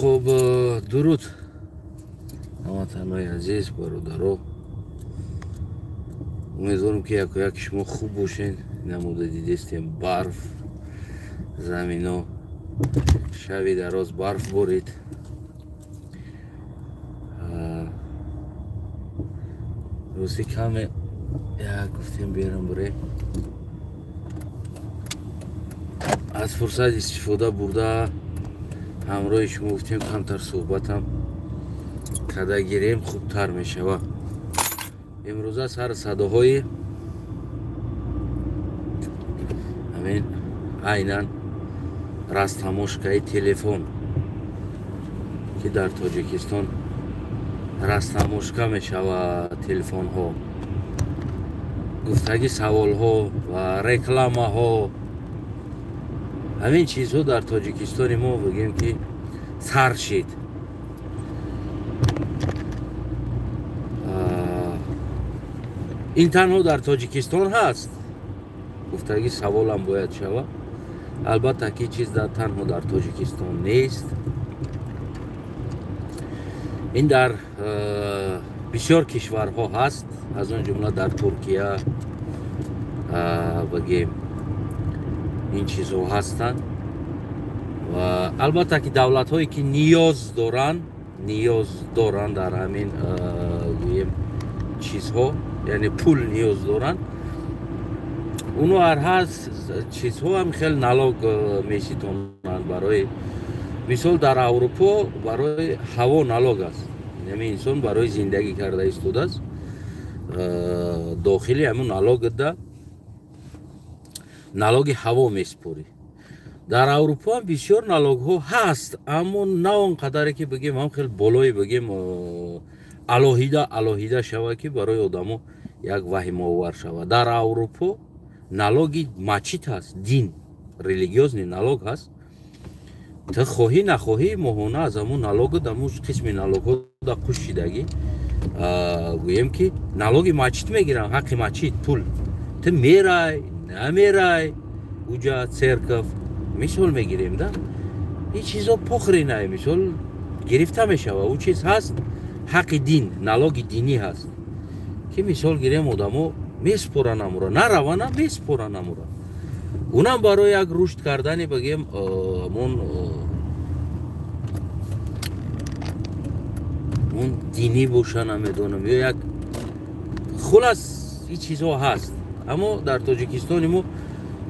Хуб, дуруд ҳамватанои азиз, бародаро. Умедворам, ки яку яки шумо хуб бошед. Намуда дидестем, барф замино, шаби дароз барф борид. Рости, каме як гуфтем берам буре, аз фурсат истифода бурда ҳамроҳи шумо гуфтем камтар суҳбатам када гирем, хубтар мешава. Имрӯза сар садоҳои ҳамин айнан растаможкаи телефон, ки дар Тоҷикистон растаможка мешава телефонҳо, гуфтаги саволҳо ва рекламаҳо, ҳамин чизҳо дар Тоҷикистони мо бигем ки сар шид. Ин танҳо дар Тоҷикистон ҳаст, гуфтаги саволам бояд шава. Албатта ки чиз танҳо дар Тоҷикистон нест, ин дар бисёр кишварҳо ҳаст, аз он ҷумла дар Туркия бигем ин чизҳо ҳастанд. Ва албатта ки давлатҳое ки ниёз доранд дар ҳамин гӯем чизҳо, яъне пул ниёз доранд, уно ҳар ҳар чизҳо ҳам хел налог меситонанд. Барои мисол, дар Аврупо барои ҳаво налог аст. Яъне инсон барои зиндагӣ карда истодааст, дохили ҳамун налогда налоги ҳаво месупорӣ. Дар Аврупо ҳам бисёр налогҳо ҳаст, аммо на он қадаре ки бигем ҳам хел болое бигем алоҳида алоҳида шавад, ки барои одамо як ваҳимовар шавад. Дар Аврупо налоги мачит ҳаст, дин, религиозный налог ҳаст. Ту хоҳӣ нахоҳӣ, моҳона аз ҳамун налогу дамун қисми налогҳо да қушшидагӣ, гӯем ки налоги мачит мегиранд, ҳаққи мачит пул. Ту мерай намерай уҷа церковь, мисол мегирем да, ин чизо похренай, мисол гирифта мешава. Ӯ чиз ҳаст, ҳаққи дин, налоги динӣ ҳаст, ки мисол гирем одамо месупоранд амура, наравана месупоранд амура. Унам барои як рушд кардани бигем он динӣ боша, намедонам, ё як хулас ин чизҳо ҳаст. Аммо дар Тоҷикистони мо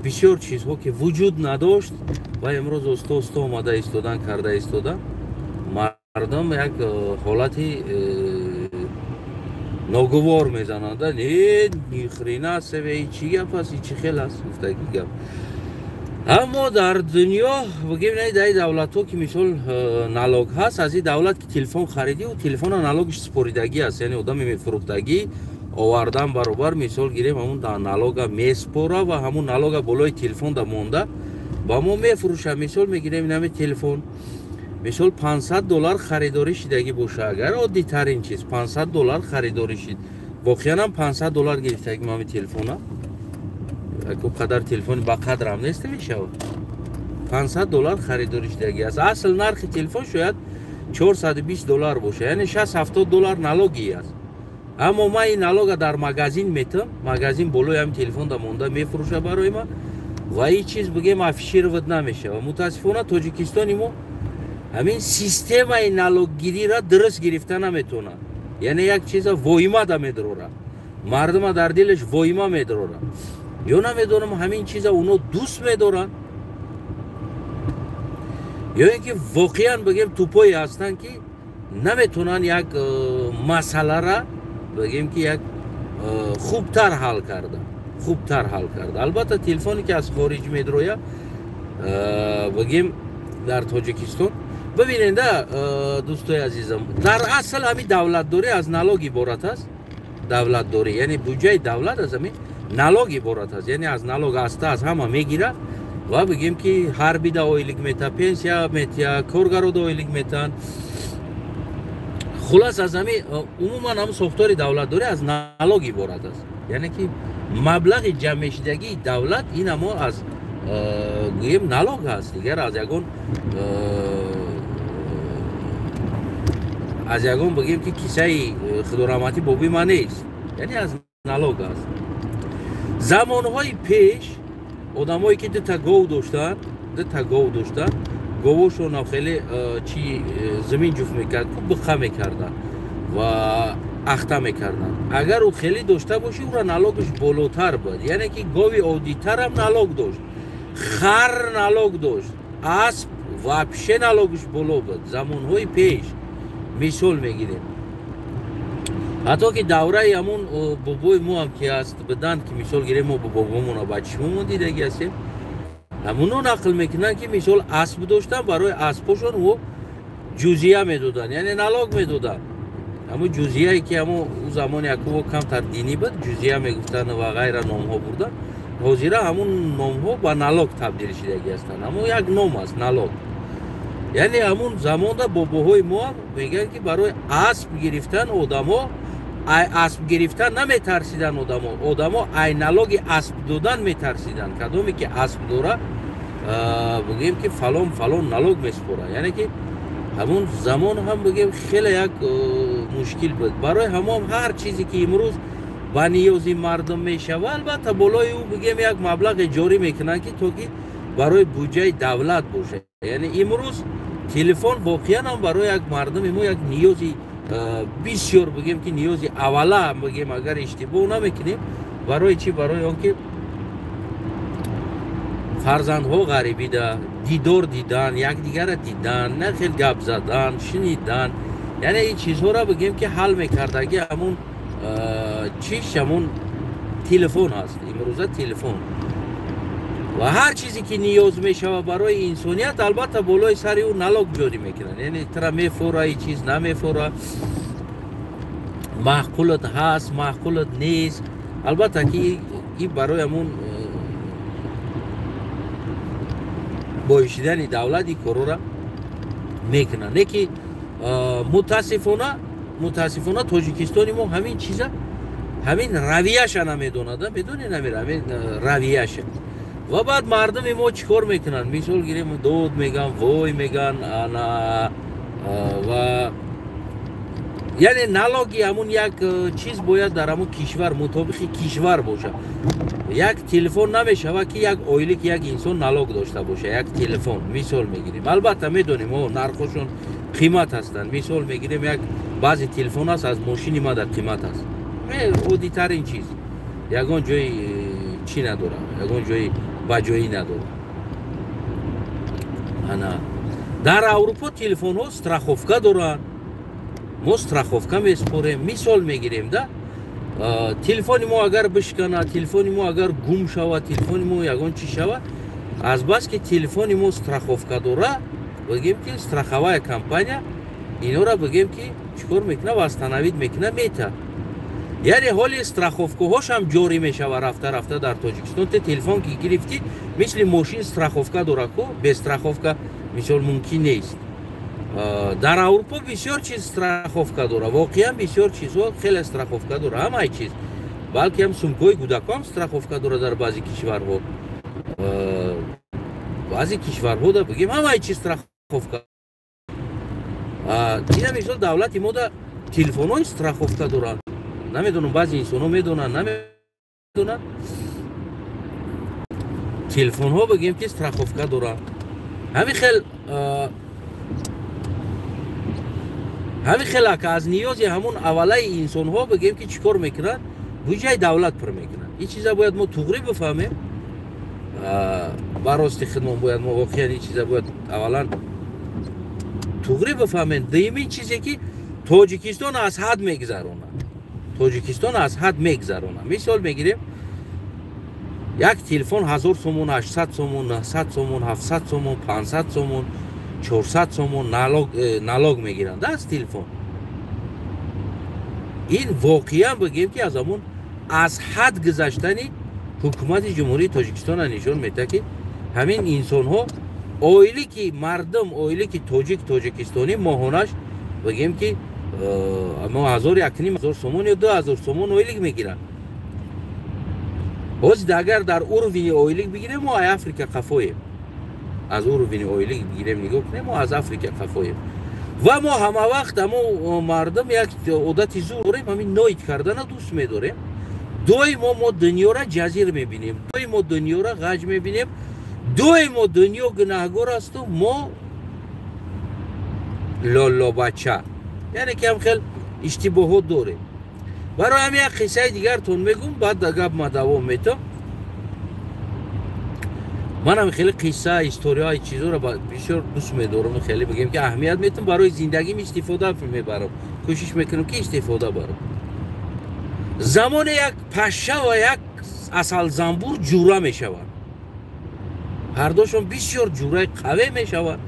бисёр чизҳо ки вуҷуд надошт ва имрӯз оста оста омада истодан, карда истодан, мардум як ҳолати ногувор мезананд. Не, ни хрена себе, и чӣ гап аст, и чӣ хел аст, гуфтаги гап. Аммо дар дунё бигем, не, дар давлатҳо ки мисол налог ҳаст, аз ин давлат ки телефон харидӣ, ӯ телефона налогиш супоридагӣ аст, яъне одами мефурӯхтагӣ овардан баробар, мисол гирем, ҳамун налога месупора ва ҳамун налога болои телефонда монда ба мо мефурӯша. Мисол мегирем, инами телефон, мисол, 500 доллар харидорӣ шидагӣ боша, агар оддитарин чиз 500 доллар харидорӣ шид, воқеан ҳам 500 доллар гирифтагӣ мами телефона, қадар телефони ба қадрам нест мешавад, 500 доллар харидорӣ шидагӣ аст. Асл нархи телефон шояд 420 доллар боша, яъне 60-70 доллар налоги аст. Аммо ман ин налога дар магазин метам, магазин болои ҳами телефонда монда мефурӯша барои ман ва ин чиз бигем афишировать намешавад. Мутаассифона, Тоҷикистони мо ҳамин системаи налоггириро дуруст гирифта наметавонад, яъне як чиза воимада медорад, мардума дар дилаш воима медорад, ё намедонам, ҳамин чиза оно дӯст медоранд, ё ин ки воқеан бигем тупое ҳастанд, ки наметавонанд як масъалара бигем ки як хубтар ҳал карда, хубтар ҳал карда. Албатта, телефоне ки аз хориҷ медрояд, бигем дар Тоҷикистон, бибиненда, дӯстои азизам, дар асл ҳамин давлатдорӣ аз налог иборат аст. Давлатдорӣ, яъне буҷаи давлат аз ҳамин налог иборат аст, яъне аз налог аста аз ҳама мегирад ва бигем ки ҳарбида ойлик мета, пенсия метия, коргарода ойлик метаҳанд. Хулас, аз ҳами умуман ҳам сохтори давлатдорӣ аз налог иборат аст, яъне ки маблағи ҷамъмешидагии давлат ин ҳамо аз гӯем налог ҳаст, дигар аз ягон Аз ягон бигем ки кисаи худораҳматӣ боби ман нест, яъне аз налог аст. Замонҳои пеш одамое ки дута гов доштанд, дута гов доштанд, говошон хеле чи замин ҷуфт мекард, биқа мекарданд ва ахта мекарданд. Агар ӯ хеле дошта бошӣ, ӯра налогаш болотар буд. Яъне ки гови оддитарам налог дошт, хар налог дошт, асп вообще налогаш боло буд. Замонҳои пеш мисол мегирем. Ҳатто ки давраи ҳамун бобои мо ҳам ки аст буданд, ки мисол гирем, мо бобомона ба чишмомон дидаги ҳастем, ҳамуно нақл мекунанд, ки мисол асп доштанд, барои аспошон ӯ ҷузия медоданд, яъне налог медоданд. Ҳамун ҷузияе ки ҳамун ӯ замони якуво камтар динӣ буд, ҷузия мегуфтанд ва ғайра номҳо бурданд. Ҳозира ҳамун номҳо ба налог табдил шидаги ҳастанд. Ҳамун як ном аст, налог. Яъне ҳамун замонда бобоҳои мо мегӯянд, ки барои асп гирифтан одамо ай асп гирифтан наметарсиданд, одамо ай налоги асп додан метарсиданд. Кадоме ки асп дора, бигӯем ки фалон фалон налог месупорад. Яъне ки ҳамун замон ҳам бигӯем хеле як мушкил буд. Барои ҳамон ҳар чизе ки имрӯз ба ниёзи мардум мешавад, албатта болои ӯ бигӯем як маблағе ҷорӣ мекунанд, ки то ки барои буҷаи давлат бошад. Яъне имрӯз телефон воқеан ҳам барои як мардуми мо як ниёзи бисёр, бигӯем ки ниёзи аввала, бигӯем, агар иштибоҳ намекунем. Барои чӣ? Барои он ки фарзандҳо ғарибида дидор дидан, якдигарра дидан, на хел гап задан, шунидан, яъне ин чизҳоро бигӯем ки ҳал мекардаги ҳамун чиш, ҳамун телефон аст. Имрӯза телефон ва ҳар чизе ки ниёз мешавад барои инсоният, албатта болои сари ӯ налог ҷорӣ мекунанд. Яъне тра мефора, ин чиз намефора, маъқулат ҳаст, маъқулат нест. Албатта ки ин барои ҳамун боишидани давлат ин корора мекунанд. Не ки мутаассифона Тоҷикистони мо ҳамин чиза, ҳамин равияша намедонад. Медонед, ҳамин равияша. Ва баъд мардуми мо чӣ кор мекунанд? Мисол гирем, дод меган, вой меган, ана ва яъне налоги ҳамун як чиз бояд дар ҳамун кишвар мутобиқи кишвар бошад. Як телефон намешавад, ки як оиле ки як инсон налог дошта бошад, як телефон мисол мегирем. Албатта медонем, нархошон қимат ҳастанд. Мисол мегирем, як баъзе телефон аст, аз мошини ма дар қимат аст. Оддитарин чиз, ягон ҷои чӣ надорад, ягон ҷои баҷоӣ надорад. Ана дар Аврупо телефонҳо страховка доранд, мо страховка месупорем. Мисол мегирем, да, телефони мо агар бишканад, телефони мо агар гум шавад, телефони мо ягон чӣ шавад, азбаски телефони мо страховка дора, бигем ки страховая компания инора бигем ки чӣ кор мекунад, восстановить мекунад, мета. Яъне ҳоли страховкаҳошам ҷорӣ мешавад рафта рафта дар Тоҷикистон. Те телефон ки гирифтӣ, мисли мошин страховка дора ку, без страховка мисол мумкин нест. Дар Аврупо бисёр чиз страховка дора, воқеан бисёр чизҳо хеле страховка дора, ҳамаи чиз, балки ҳам сумкаҳои кӯдакҳо ҳам страховка дора. Дар баъзе кишварҳо, баъзе кишварҳо да бигем ҳамаи чиз страховка. Ина мисол давлати мо да телефонҳои страховка доранд. Намедонам, баъзе инсонҳо медонанд, намедонанд, телефонҳо бигем ки страховка доранд. Ҳамин хел, ҳамин хел ака аз ниёзи ҳамун аввалаи инсонҳо бигем ки чӣ кор мекунанд, буҷаи давлат пур мекунанд. Ин чиза бояд мо туғрӣ бифаҳмем. Ба рости хидмон бояд мо воқеан ин чиза бояд аввалан туғрӣ бифаҳмем. Дуюмин чизе ки Тоҷикистон аз ҳад мегузаронад, Тоҷикистон аз ҳад мегузаронад. Мисол мегирем, як телефон 1000 сомон, 800 сомон, 900 сомон, 700 сомон, 500 сомон, 400 сомон налог мегиранд аз телефон. Ин воқеан бигем ки аз ҳамун аз ҳад гузаштани ҳукумати Ҷумҳурии Тоҷикистона нишон медиҳад, ки ҳамин инсонҳо оиле ки мардум, оиле ки тоҷик, тоҷикистонӣ моҳонаш бигем ки мо ҳазор, якним ҳазор сомон ё 2000 сомон ойлик мегиранд. Ҳозир агар дар уровени ойлик бигирем, мо ай Африка қафоем. Аз уровени ойлик бигирем, нигоҳ кунем, мо аз Африка қафоем. Ва мо ҳама вақт ҳамо мардум як одати зур дорем, ҳамин ноид кардана дӯст медорем. Доимо мо дунёра ҷазир мебинем, доимо дунёра ғаҷ мебинем, доимо дунё гунаҳгор асту мо лолобача. Яъне ки ҳам хел иштибоҳот дорем. Барои ҳамин як қиссаи дигартон мегӯм, баъд гап ма давом метам. Манам хеле қисса, историяи чизоро бисёр дӯст медорам, хеле бигем ки аҳамият метам, барои зиндагим истифода мебарам, кӯшиш мекунам ки истифода барам. Замоне як пашша ва як асалзамбур ҷура мешаванд. Ҳардошон бисёр ҷураи қаве мешаванд.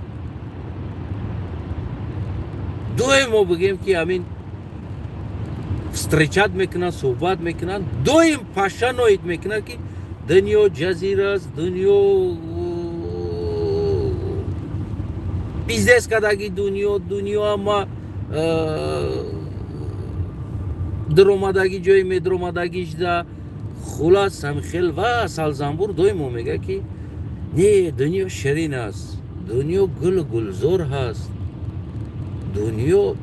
Доимо бигем ки ҳамин встречать мекунанд, суҳбат мекунанд. Доим пашша ноид мекунад ки дунё ҷазир аст, дунё бизнес кардаги, дунё ама даромадаги, ҷои медаромадагишда. Хулас ҳамхел ва асалзамбур доимо мега ки не, дунё ширин аст, дунё гулу гулзор ҳаст, дунё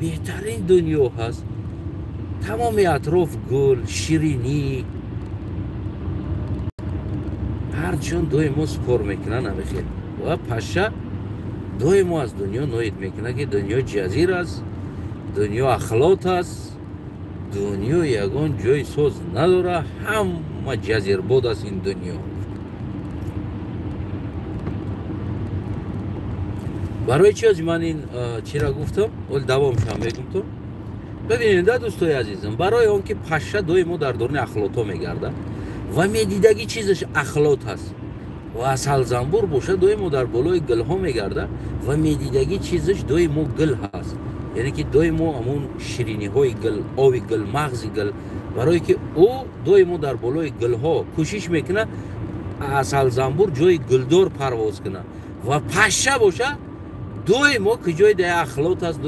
беҳтарин дунё ҳаст, тамоми атроф гул, ширинӣ. Ҳарчун доимо спор мекунанд ҳамихел. Ва паша доимо аз дунё ноид мекунад ки дунё ҷазир аст, дунё ахлот аст, дунё ягон ҷои соз надора, ҳама ҷазирбод аст ин дунё. Барои чи ози ман ин чира гуфтам, ол давомшам мегуфтам. Бибинед, да дӯстои азизам, барои он ки паша доимо дар доруни ахлотҳо мегардад ва медидаги чизаш ахлот ҳаст, ва асалзамбур бошад доимо дар болои гулҳо мегардад ва медидаги чизаш доимо гул ҳаст, яъне ки доимо ҳамон шириниҳои гул, оби гул, мағзи гул. Барое ки ӯ доимо дар болои гулҳо кӯшиш мекунад асалзамбур ҷои гулдор парвоз кунад, ва паша бошад доимо ки ҷои да ахлот аст,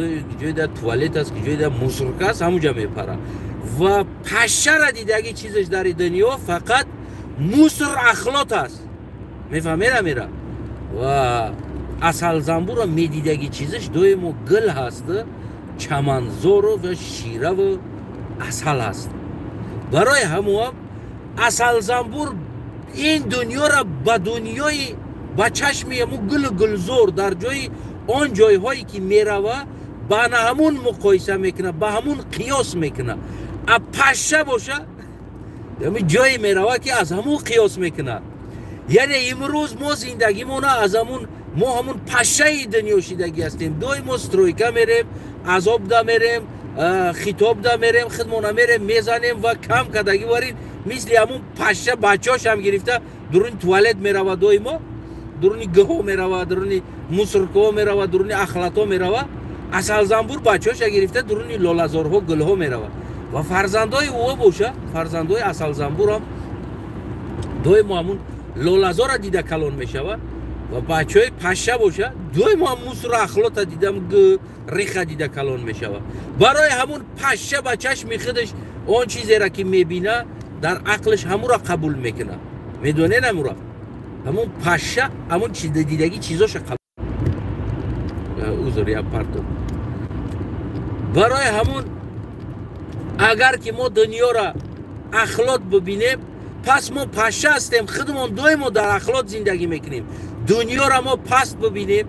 ҷои да туалет аст, ки ҷои да мусорка аст, ҳамуҷа мепарад. Ва пашшара дидаги чизаш дар дунё фақат мусор, ахлот аст. Мефаҳмед амира? Ва асалзамбурро медидаги чизаш доимо гул ҳаст, чаманзору ва шираву асал ҳаст. Барои ҳамоам асалзамбур ин дунёра ба дунёи ба чашми ҳамун гулу гулзор дар ҷои он ҷойҳое ки мерава ба на ҳамун муқоиса мекунад, ба ҳамун қиёс мекунад. А паша боша ҳамин ҷое мерава ки аз ҳамун қиёс мекунад. Яъне имрӯз мо зиндагимона аз ҳамун, мо ҳамун пашаи дунё шидагӣ ҳастем. Доимо стройка мерем, азоб да мерем, хитоб да мерем, хидмона мерем, мезанем ва кам кардагӣ варин мисли ҳамун паша бачаҳошам гирифта дуруни туалет мерава, доимо дуруни гӯҳо мерава, дуруни мусоркаҳо мерава, дуруни ахлатҳо мерава. Асалзамбур бачаҳоша гирифта дуруни лолазорҳо, гулҳо мерава. Ва фарзандои ӯ боша, фарзандои асалзамбурам доимо ҳамун лолазора дида калон мешава. Ва бачаҳои паша боша доимо ҳам мусору ахлота дидам, риха дида калон мешава. Барои ҳамун паша ба чашми худаш он чизеро ки мебина дар ақлаш ҳамура қабул мекунад. Медонед ҳамура? Ҳамун паша ҳамун дидагӣ чизоша қабул. Узр, я парту. Барои ҳамун агар ки мо дунёра ахлот бибинем, пас мо паша ҳастем, худмон доимо дар ахлот зиндагӣ мекунем. Дунёра мо паст бибинем,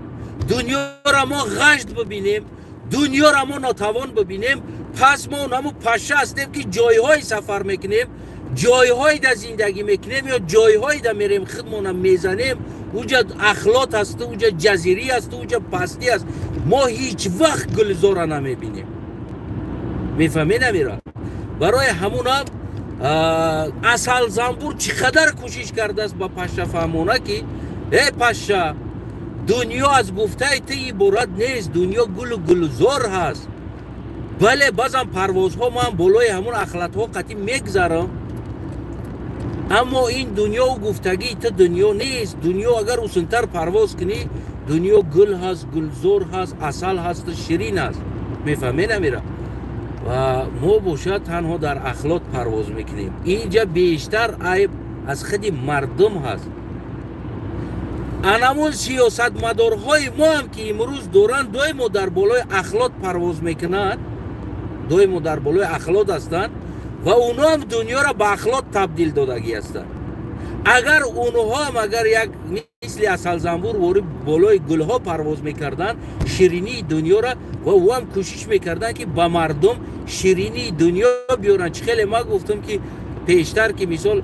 дунёра мо ғашд бибинем, дунёра мо нотавон бибинем, пас мо ҳамун паша ҳастем ки ҷойҳое сафар мекунем, ҷойҳое да зиндагӣ мекунем ё ҷойҳое да мерем, худмона мезанем. Уҷа ахлот аст, уҷа ҷазирӣ аст, уҷа пастӣ аст. Мо ҳеҷ вақт гулзора намебинем. Мефаҳмед амира? Барои ҳамунам асалзамбур чӣ қадар кӯшиш кардааст ба паша фаҳмона ки э паша, дунё аз гуфтаи ту иборат нест, дунё гулу гулзор ҳаст. Бале, баъзан парвозҳо ман болои ҳамун ахлатҳо қатъӣ мегзарам, аммо ин дунё гуфтагии ту дунё нест. Дунё агар усунтар парвоз кунӣ, дунё гул ҳаст, гулзор ҳаст, асал ҳаст, ширин ҳаст. Мефаҳмед амира? Ва мо бошад танҳо дар ахлот парвоз мекунем. Инҷа бештар айб аз худи мардум ҳаст. Анамун сиёсатмадорҳои мо ҳам, ки имрӯз доранд, доимо дар болои ахлот парвоз мекунанд, доимо дар болои ахлот ҳастанд ва онҳо ҳам дунёро ба ахлот табдил додагӣ ҳастанд. Агар онҳо ҳам агар як мисли асалзамбур вори болои гулҳо парвоз мекарданд, ширинии дунёро, ва ӯ ҳам кӯшиш мекарданд, ки ба мардум ширинии дунё биёранд. Чӣ хеле ма гуфтам, ки пештар, ки мисол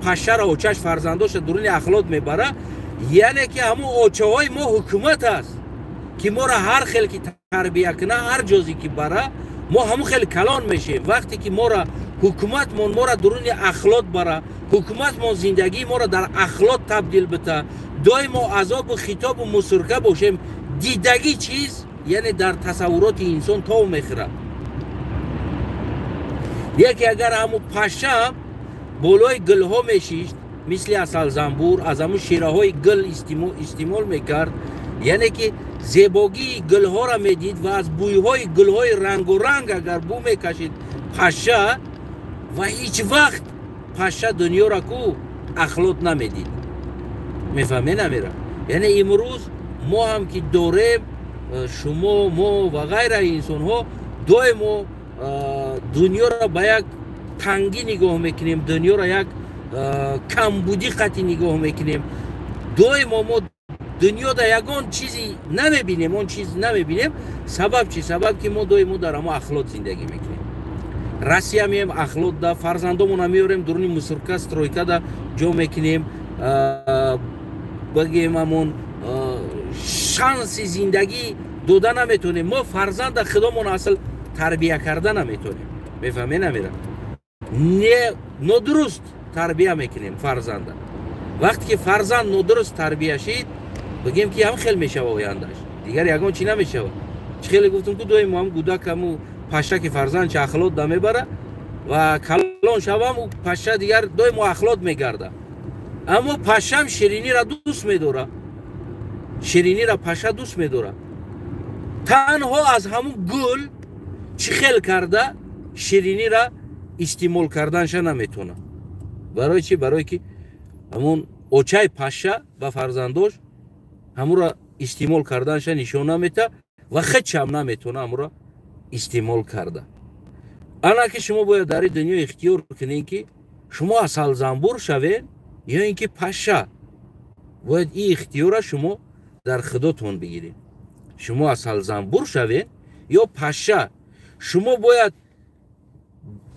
пашшаро очаш фарзандоша дуруни ахлот мебара, яъне ки ҳамун очаҳои мо ҳукумат аст, ки моро ҳар хел ки тарбия куна, ҳар ҷозе ки бара, мо ҳамун хел калон мешем. Вақте ки моро ҳукуматмон моро дуруни ахлот бара, ҳукуматмон зиндагии моро дар ахлот табдил бита, доимо азобу хитобу мусурка бошем, дидагӣ чиз, яъне дар тасаввуроти инсон тов мехӯрад. Яке агар ҳамун пашша болои гулҳо мешишт, мисли асалзамбур, аз ҳамун шираҳои гул истеъмол мекард, яъне ки зебогии гулҳоро медид ва аз бӯйҳои гулҳои рангоранг агар бӯ мекашид пашша, ва ҳеҷ вақт пашша дунёро ку ахлот намедид. Мефаҳме намера? Яъне имрӯз мо ҳам ки дорем, шумо, мо ва ғайра инсонҳо доимо дунёро ба як тангӣ нигоҳ мекунем, дунёро як камбудӣ қатӣ нигоҳ мекунем. Доимо мо дунёда ягон чизи намебинем, он чиз намебинем. Сабаб чи? Сабаб ки мо доимо дар ҳамо ахлот зиндагӣ мекунем. Россия меем, ахлот да фарзандомона меорем, дуруни мусорка, стройка да ҷо мекунем. Багем, ҳамон шанси зиндагӣ дода наметонем. Мо фарзанда худомон асл тарбия карда наметонем. Мефаҳме намера? Не, нодуруст тарбия мекунем фарзанда. Вақте ки фарзанд нодуруст тарбия шид, бигем ки ҳам хел мешава ояндаш, дигар ягон чӣ намешава. Чӣ хеле гуфтум, ку доимо ҳам гудак, ҳаму паша ки фарзанд чи ахлот да мебара ва калон шавам, ӯ паша дигар доимо ахлот мегарда. Аммо пашам ширинира дӯст медора, ширинира паша дӯст медора. Танҳо аз ҳамун гул чӣ хел карда ширинира истеъмол карданша наметонад. Барои чӣ? Барое ки ҳамун очаи паша ба фарзандош ҳамура истеъмол карданша нишон намета ва хечам наметона ҳамура истеъмол карда. Ана ки шумо бояд дар ин дунё ихтиёр кунед, ки шумо асалзамбур шавед ё ин ки паша. Бояд ин ихтиёра шумо дар худотон бигиред: шумо асалзамбур шавед ё паша. Шумо бояд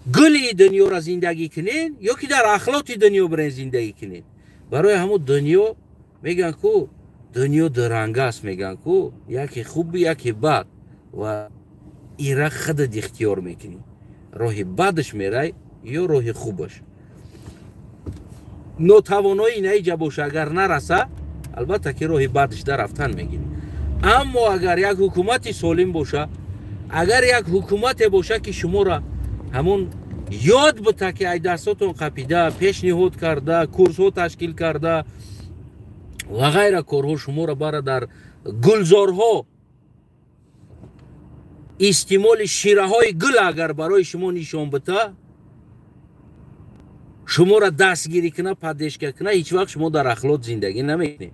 гули дунёра зиндагӣ кунед ё ки дар ахлоти дунё бирен зиндагӣ кунед. Барои ҳамун дунё мегӯянд ку, дунё дуранга аст, мегӯянд ку, яке хуби, яке бад, ва ира худат ихтиёр мекунӣ: роҳи бадаш мерай ё роҳи хубаш. Нотавоноӣ инаиҷа боша, агар нараса, албатта ки роҳи бадаш да рафтан мегирӣ. Аммо агар як ҳукумати солим боша, агар як ҳукумате боша, ки шуморо ҳамун ёд бута, ки ай дастотон қапида, пешниҳод карда, курсҳо ташкил карда ва ғайра корҳо, шуморо бара дар гулзорҳо истеъмоли шираҳои гул агар барои шумо нишон бита, шуморо дастгирӣ куна, поддержка куна, ҳеҷ вақт шумо дар ахлот зиндагӣ намекунед.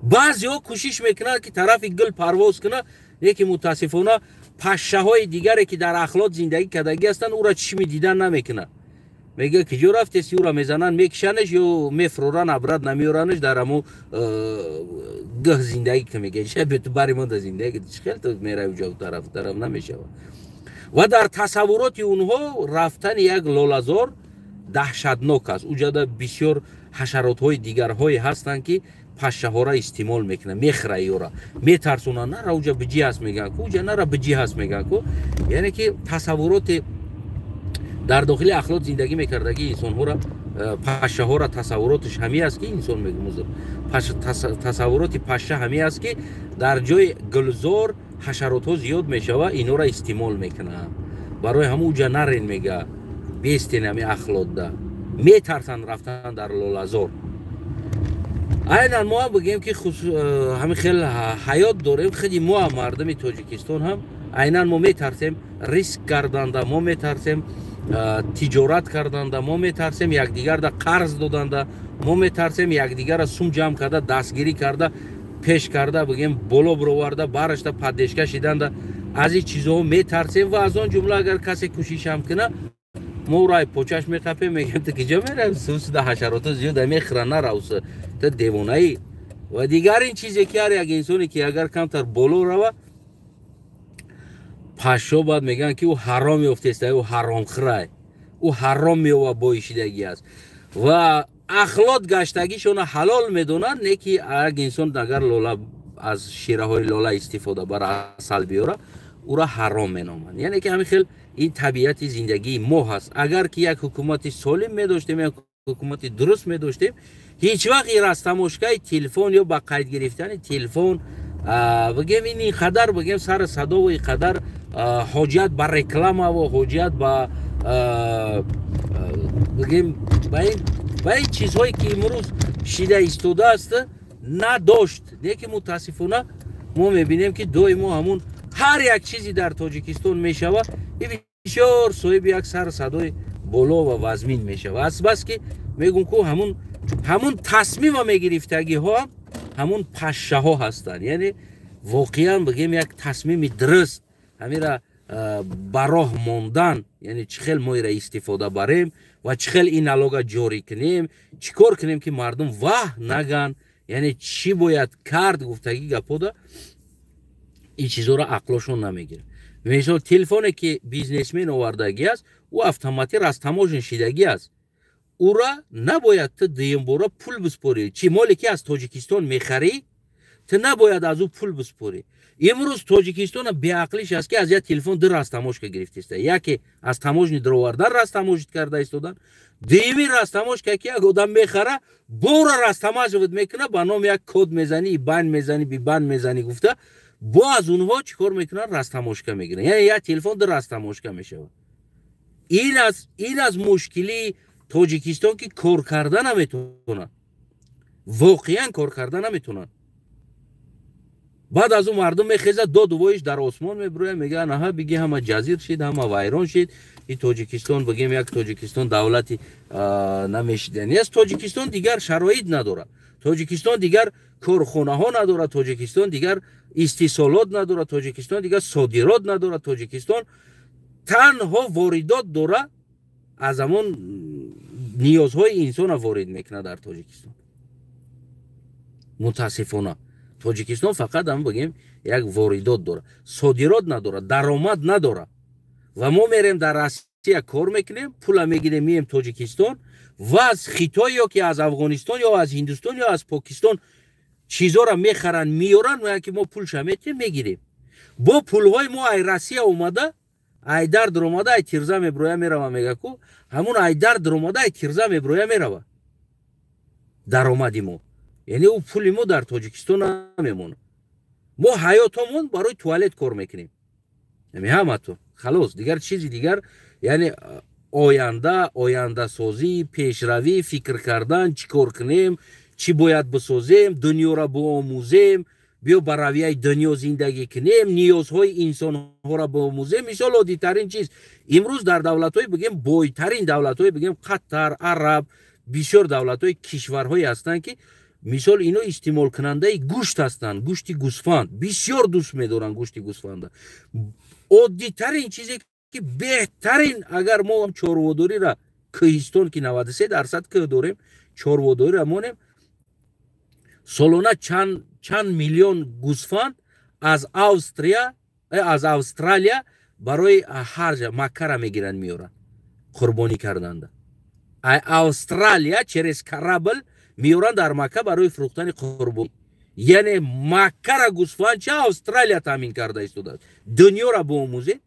Баъзеҳо кӯшиш мекунанд, ки тарафи гул парвоз кунад, лекин мутаассифона пашшаҳои дигаре, ки дар ахлот зиндагӣ кардагӣ ҳастанд, ӯро чишми дидан намекунад. Мега, ки ҷо рафтеси? Ӯро мезананд, мекишанаш ё мефуроранд, абрат намеоранаш. Дар ҳамо гӯҳ зиндагӣ ка, мега, ту бари мо да зиндагӣ чӣ хел ту мерави ҷо, тараф тараф намешавад. Ва дар тасаввуроти онҳо рафтани як лолазор даҳшатнок аст. Уҷада бисёр ҳашаротҳои дигарҳое ҳастанд, ки пашшаҳора истеъмол мекунанд, мехӯра ёра, метарсонанд. Нара, уҷа биҷӣ ҳаст, мегӯянд ку, уҷа нара, биҷӣ ҳаст, мегӯянд ку. Яъне ки тасаввуроти дар дохили ахлот зиндагӣ мекардагии инсонҳоро, пашшаҳоро тасаввуроташ ҳамин аст, ки инсон мегӯ, тасаввуроти пашша ҳамин аст, ки дар ҷои гулзор ҳашаротҳо зиёд мешава, инора истеъмол мекунанд, барои ҳамун уҷа нарен, мега, бестен ҳами ахлотда. Метарсанд рафтан дар лолазор. Айнан мо ҳам бигӯем, ки ҳамин хел ҳаёт дорем. Худи мо ҳам, мардуми Тоҷикистон ҳам, айнан мо метарсем риск карданда, мо метарсем. тиҷорат карданда, мо метарсем якдигарда қарз доданда, мо метарсем якдигарра сум ҷамъ карда, дастгирӣ карда, пеш карда, бигем, боло бироварда, барашта поддержка шиданда. Аз ин чизҳо метарсем ва аз он ҷумла агар касе кӯшишам куна, мо ӯро ай почаш меқапем, мегем: «Ту киҷо мерави? Сусуда ҳашарото зиёда мехӯра, наравса, ту девонаӣ». Ва дигар ин чизе ки ҳар як инсоне ки агар камтар боло рава, пашшо баъд мегӯянд ки ӯ ҳаром ёфтеста, ӯ ҳаромхӯрай, ӯ ҳаром меова, боишидагӣ аст ва ахлот гаштагишона ҳалол медонанд. Не ки як инсон агар лола, аз шираҳои лола истифода бара, асал биёра, ӯра ҳаром меноманд. Яъне ки ҳамин хел ин табиати зиндагии мо ҳаст. Агар ки як ҳукумати солим медоштем, як ҳукумати дуруст медоштем, ҳеҷ вақт ин растаможкаи телефон ё ба қайд гирифтани телефон, бигем, ин қадар, бигем, сари садову ин қадар ҳоҷият ба рекламаву ҳоҷият ба, бигем, ба ин чизҳое ки имрӯз шида истодааст, надошт. Не ки мутаассифона мо мебинем, ки доимо ҳамун ҳар як чизе дар Тоҷикистон мешавад, бисёр соҳиби як сару садои боло ва вазмин мешавад. Аз бас ки мегӯм ку, ҳамун тасмима мегирифтагиҳо ҳамун пашшаҳо ҳастанд. Яъне воқеан, бигем, як тасмими дуруст ҳамира ба роҳ мондан, яъне чӣ хел мо ира истифода барем ва чӣ хел ин налога ҷорӣ кунем, чӣ кор кунем, ки мардум ваҳ наган, яъне чӣ бояд кард гуфтагӣ гапода, ин чизоро ақлошон намегирад. Мисол, телефоне ки бизнесмен овардагӣ аст, ӯ автоматӣ растаможен шидагӣ аст, ӯра набояд ту дуюмбора пул биспорӣ. Чӣ моле ки аз Тоҷикистон мехарӣ, ту набояд аз ӯ пул биспорӣ. Имрӯз Тоҷикистона беақлиш аст, ки аз як телефон ду растаможка гирифтиста: яке аз таможни даровардан растаможить карда истодан, дуюми растаможка ки як одам мехара, бора растаможить мекуна, ба номи як код мезанӣ, бан мезанӣ, бибан мезанӣ гуфта, бо аз онҳо чӣ кор мекунанд? Растаможка мегиранд. Яъне як телефон ду растаможка мешавад. Ин аз мушкилии Тоҷикистон, ки кор карда наметавонад, воқеан кор карда наметавонад. Баъд аз ӯ мардум мехезад, доду воиш дар осмон мебирояд, мегӯянд: «Аҳа, биги, ҳама ҷазир шид, ҳама вайрон шид». И Тоҷикистон, бигем, як Тоҷикистон давлати намешидани аст. Тоҷикистон дигар шароит надорад, Тоҷикистон дигар корхонаҳо надорад, Тоҷикистон дигар истеҳсолот надорад, Тоҷикистон дигар содирот надорад. Тоҷикистон танҳо воридот дорад, аз ҳамон ниёзҳои инсона ворид мекунад дар Тоҷикистон. Мутаассифона, Тоҷикистон фақат ҳам, бигем, як воридот дорад, содирот надорад, даромад надорад. Ва мо мерем, дар Россия кор мекунем, пула мегирем, мием Тоҷикистон ва аз Хитой ё ки аз Афғонистон ё аз Ҳиндустон ё аз Покистон чизоро мехаранд, меёранд, меян ки мо пулша метиҳем, мегирем. Бо пулҳои мо ай Россия омада, айдар дуромада, ай тирза меброя мерава, мега ку ҳамун айдар дуромада, ай тирза меброя мерава даромади мо. Яъне ӯ пули мо дар Тоҷикистон намемонад. Мо ҳаётомон барои туалет кор мекунем, ҳамато халос, дигар чизи дигар, яъне оянда, ояндасозӣ, пешравӣ, фикр кардан, чӣ кор кунем, чӣ бояд бисозем, дунёро биомӯзем, биё ба равияи дунё зиндагӣ кунем, ниёзҳои инсонҳоро биомӯзем. Мисол, оддитарин чиз: имрӯз дар давлатҳои, бигем, бойтарин давлатҳои, бигем, Қатар, Араб, бисёр давлатҳои, кишварҳое ҳастанд, ки мисол ино истеъмолкунандаи гӯшт ҳастанд, гӯшти гӯсфанд бисёр дӯст медоранд, гӯшти гӯсфанда. Оддитарин чизе ки беҳтарин, агар мо чорводориро, кӯҳистон ки 93% кӯҳ дорем, чорводориро монем, солона чанд чанд миллион гӯсфанд аз Австрия, аз Австралия барои ҳаҷа Маккара мегиранд, меоранд қурбонӣ карданда. Австралия через корабль меоранд дар Макка барои фурӯхтани қурбонӣ. Яъне Маккара гӯсфанд ча Австралия таъмин карда истодааст. Дунёра биомӯзем,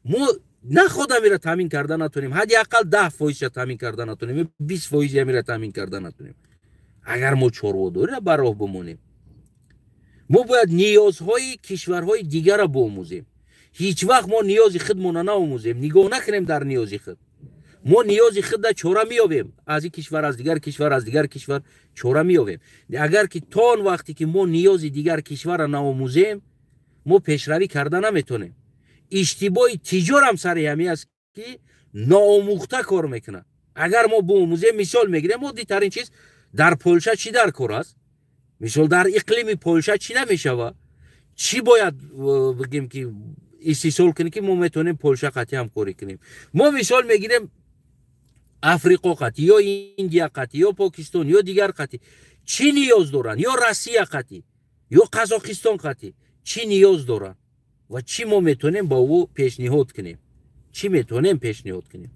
мо наход амира таъмин карда натонем, ҳадди ақал 10 фоизша таъмин карда натонем, 20 фоизи амира таъмин карда натонем, агар мо чорводориро ба роҳ бимонем. Мо бояд ниёзҳои кишварҳои дигарро биомӯзем. Ҳеҷ вақт мо ниёзи худмона наомӯзем, нигоҳ накунем дар ниёзи худ. Мо ниёзи худда чора меёбем, аз ин кишвар, аз дигар кишвар, аз дигар кишвар чора меёбем. Агар ки то он вақте ки мо ниёзи дигар кишварро наомӯзем, мо пешравӣ карда наметонем. Иштибоҳи тиҷорам сари ҳамин аст, ки Ноомӯхта кор мекунад. Агар мо биомӯзем, мисол мегирем, оддитарин чиз, дар Полша чӣ дар кор аст? Мисол, дар иқлими Полша чӣ намешава? Чӣ бояд, бигем, ки истеҳсол кунем, ки мо метавонем Полша қатъи ҳамкорӣ кунем? Мо мисол мегирем, Африқо қатъи ё Индия қатъи ё Покистон ё дигар қатъи чӣ ниёз доранд, ё Россия қатъи, ё Қазоқистон қатъи чӣ ниёз доранд ва чӣ мо метавонем ба ӯ пешниҳод кунем? Чӣ метавонем пешниҳод кунем?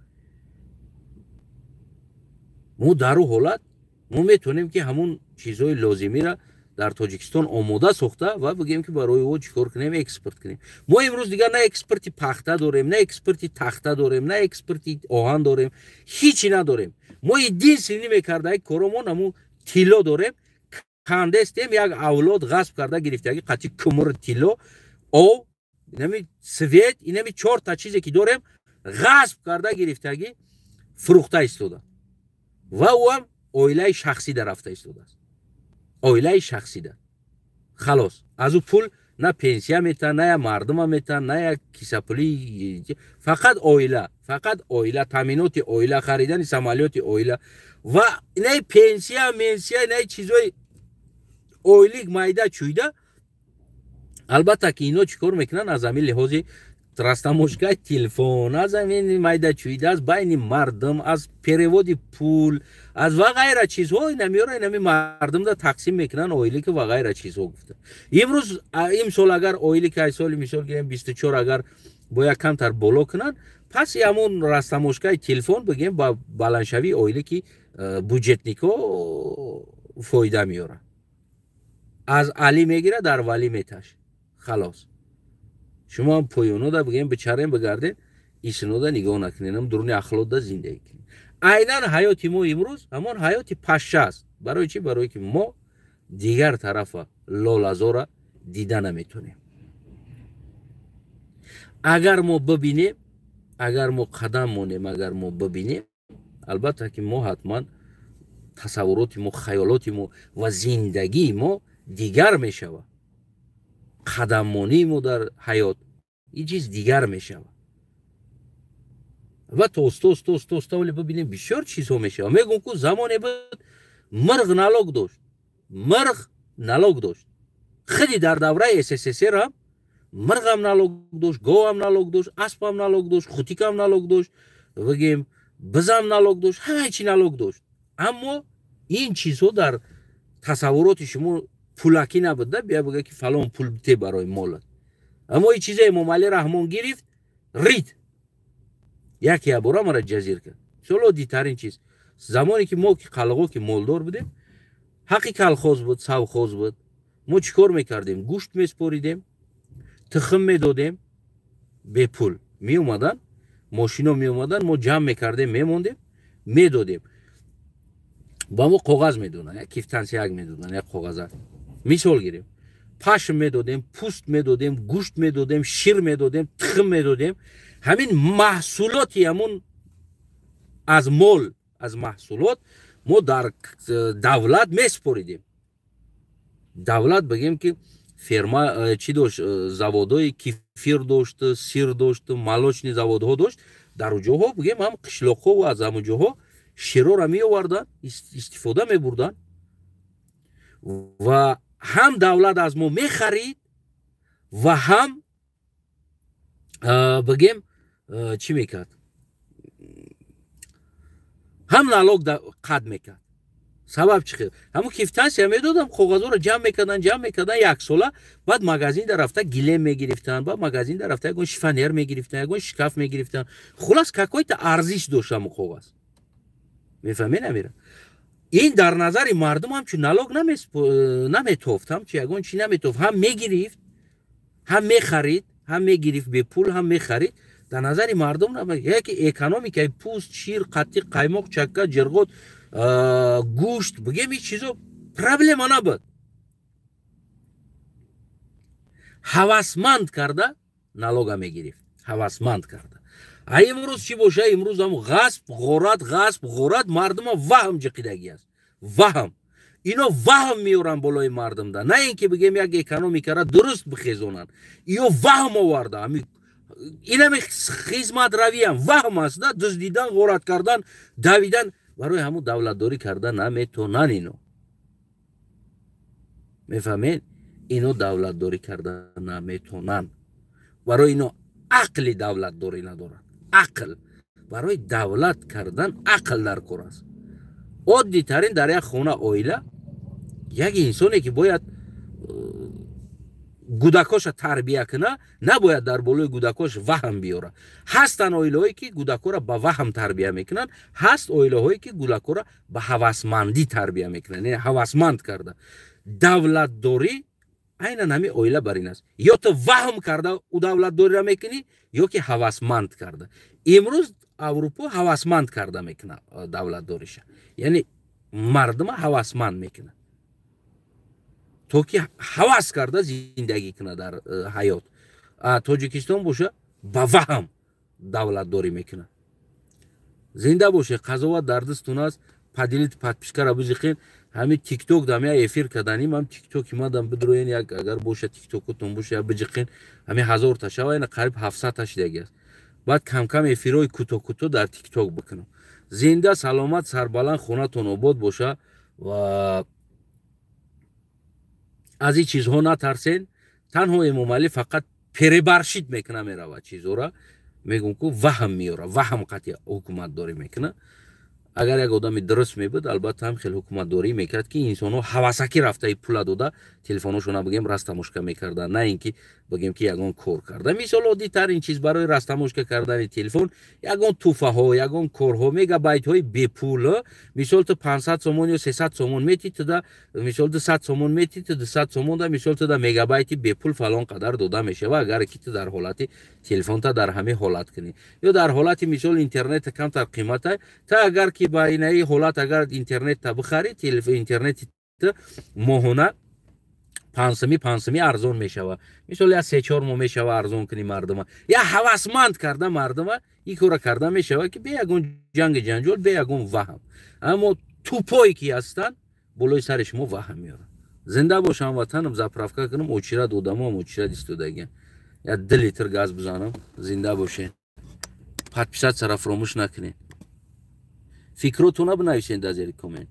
Мо дар ӯ ҳолат мо метавонем, ки ҳамун чизҳои лозимиро дар Тоҷикистон омода сохта ва бигем, ки барои ӯ чӣ кор кунем, экспорт кунем. Мо имрӯз дигар на экспорти пахта дорем, на экспорти тахта дорем, на экспорти оҳан дорем, ҳичи надорем. Мо единственный мекардаи коромон ҳамун тилло дорем. Кандестем, як авлод ғасб карда гирифтаги қатъи кумур, тилло, ов, инами свет, инами чорта чизе ки дорем, ғасб карда гирифтагӣ, фурӯхта истода ва ӯам оилаи шахсида рафта истодааст, оилаи шахсида. Халос, аз ӯ пул на пенсия метан, на я мардума метан, на я кисапулӣ, фақат оила, фақат оила, таъминоти оила, харидани самолёти оила ва инаи пенсия менсия, инаи чизои ойлик майда чӯйда. Албатта, ки ино чӣ кор мекунанд? Аз ҳамин лиҳози растаможка и телефон, аз ҳамин майда чӯйда, аз байни мардум, аз перевод и пул, аз ва ғайра чизҳо ина меёра, инами мардумда тақсим мекунанд, ойлики ва ғайра чизҳо гуфта. Имрӯз, имсол агар ойлики ай соли, мисол гирем, 24, агар бояд камтар боло кунанд, пас ҳамон растаможка и телефон, бигем, ба баландшавии ойлики бюджетник ҳо фоида меёрад. Аз Али мегирад, дар Валӣ меташ, халос. Шумо ҳам поёнода, бигем, бичарем, бигардем, исинода нигоҳ накунем, дуруни ахлотда зиндагӣ кунем. Айнан ҳаёти мо имрӯз ҳамон ҳаёти пашша аст. Барои чӣ? Барое ки мо дигар тарафа лолазора дида наметонем. Агар мо бибинем, агар мо қадам монем, агар мо бибинем, албатта, ки мо ҳатман тасаввуроти мо, хаёлоти мо ва зиндагии мо дигар мешавад, қадаммонии мо дар ҳаёт ин чиз дигар мешавад ва тоста оста, оста оста вале бибинем, бисёр чизҳо мешавад. Мегӯм, ку замоне буд, мирғ налог дошт, мирғ налог дошт. Худи дар давраи СССР ҳам мирғам налог дошт, говам налог дошт, аспам налог дошт, хутикам налог дошт, бигем, бизам налог дошт, ҳамаи чи налог дошт. Аммо ин чизҳо дар тасаввуроти шумо пулакӣ набуд да, бия бига, ки фалон пул бите барои молат. Аммо ин чиза Эмомалӣ Раҳмон гирифт, рид, яке ябора мара ҷазир кард. Мисол, оддитарин чиз, замоне ки мо, ки қалғо, ки молдор будем, ҳаққи колхоз буд, совхоз буд, мо чӣ кор мекардем? Гӯшт меспоридем, тухм медодем бепул. Меомадан мошино, меомадан, мо ҷамъ мекардем, мемондем, медодем. Ба мо коғаз медоданд, як квитансияк медоданд, як коғазак. Мисол гирем, пашм медодем, пӯст медодем, гӯшт медодем, шир медодем, тухм медодем. Ҳамин маҳсулоти ҳамун аз мол, аз маҳсулот мо дар давлат месупоридем. Давлат, бигем, ки ферма чӣ дошт, заводҳои кефир дошт, сыр дошт, молочный заводҳо дошт. Дар ҷоҳо, бигем, ҳам қишлоқҳо ва аз ҳамон ҷоҳо широра меоварданд, истифода мебурданд ва ҳам давлат аз мо мехарид ва ҳам, бигем, чӣ мекард, ҳам налог қад мекард. Сабаб чӣ хел? Ҳамун квитансия медодам, коғазҳоро ҷамъ мекардан, ҷамъ мекардан яксола, баъд магазинда рафта гилем мегирифтанд, баъд магазинда рафта ягон шифоньер мегирифтанд, ягон шкаф мегирифтанд. Хулас, какой-то арзиш дошт ҳамун коғаз. Мефаҳмед намира? Ин дар назари мардум ҳамчун налог наметофт, ҳамчун ягон чӣ наметофт. Ҳам мегирифт, ҳам мехарид, ҳам мегирифт бепул, ҳам мехарид. Дар назари мардум яке экономика и пӯст, шир, қатиқ, қаймоқ, чакка, ҷирғот, гӯшт, бигем, ин чизо проблема набуд. Ҳавасманд карда налога мегирифт, ҳавасманд карда. А имрӯз чӣ боша? Имрӯз ҳам ғасб, ғорат, ғасб, ғорат, мардума ваҳм ҷиқидагӣ аст, ваҳм. Ино ваҳм меоранд болои мардумда, на ин ки, бигем, як экономика ра дуруст бихезонанд. Иё ваҳм оварда, ҳами Инами хизматравиам ваҳм аст, да, дуздидан, ғорат кардан, давидан. Барои ҳамун давлатдорӣ карда наметонан ино, мефаҳмед? Ино давлатдорӣ карда наметонанд. Барои ино ақли давлатдорӣ надоранд. Ақл барои давлат кардан, ақл дар кор аст. Оддитарин, дар як хона, оила, як инсоне ки бояд гудакоша тарбия куна, набояд дар болои гудакош ваҳм биёра. Ҳастанд оилаҳое, ки гудакоро ба ваҳм тарбия мекунанд, ҳаст оилаҳое, ки гудакоро ба ҳавасмандӣ тарбия мекунанд, яъне ҳавасманд карда. Давлатдорӣ айнан ҳамин оила бар ин аст: ё ту ваҳм карда ӯ давлатдориро мекунӣ, ё ки ҳавасманд карда. Имрӯз Аврупо ҳавасманд карда мекунад давлатдориша, яъне мардума ҳавасманд мекунад, то ки ҳавас карда зиндагӣ кунад дар ҳаёт. Тоҷикистон боша, ба ваҳм давлатдорӣ мекунад. Зинда боше, қазоват дар дастун аст. Поделить, подпискара бизиқен. Ҳамин Тикток дам я эфир каданим, ҳам Тиктоки мадам бидроен. Як агар боша, Тиктокотон боша, я биҷиқен. Ҳамин 1000-та шава, ина қариб 700-та шидаги аст. Баъд камкам эфирҳои кӯтоҳ кӯтоҳ дар Тикток бикунам. Зинда, саломат, сарбаланд, хонатон обод боша ва аз ин чизҳо натарсен. Танҳо Эмомалӣ фақат перебарщить мекуна, мерава чизҳора, мегӯм ку, ваҳм меёра, ваҳм қатъи ҳукуматдорӣ мекуна. Агар як одами дуруст мебуд, албатта, ҳам хеле ҳукуматдорӣ мекард, ки инсонҳо ҳавасакӣ рафтаи пула дода, телефоношона, бигем, растаможка мекарданд, на ин ки, бигем, ки ягон кор карда. Мисол, оддитарин чиз барои растаможка кардани телефон, ягон тӯҳфаҳо, ягон корҳо, мегабайтҳои бепул. Мисол, ту 500 сомон ё 300 сомон мети, туда, мисол, 200 сомон мети, ту 200 сомон да, мисол, туда мегабайти бепул фалон қадар дода мешава, агар ки ту дар ҳолати телефонта дар ҳамин ҳолат кунӣ ё дар ҳолати, мисол, интернета камтар қимата. Та агар ки ба инаи ҳолат, агар интернетта бихарӣ, интернети моҳона 5 сими, 5 сими арзон мешава. Мисол, я 3-4 моҳ мешава арзон кунӣ мардума, я ҳавасманд карда мардума. Ин кора карда мешава, ки бе ягон ҷанги ҷанҷол, бе ягон ваҳм. Аммо тупое ки ҳастанд, болои сари шумо ваҳм меоранд. Зинда бош, ҳамватанам. Заправка кунам, очирад одамоам очирад истодагиам, я 2 литр газ бизанам. Зинда бошед, подписаться ра фуромӯш накунед, фикротона бинависед дар зери коммент.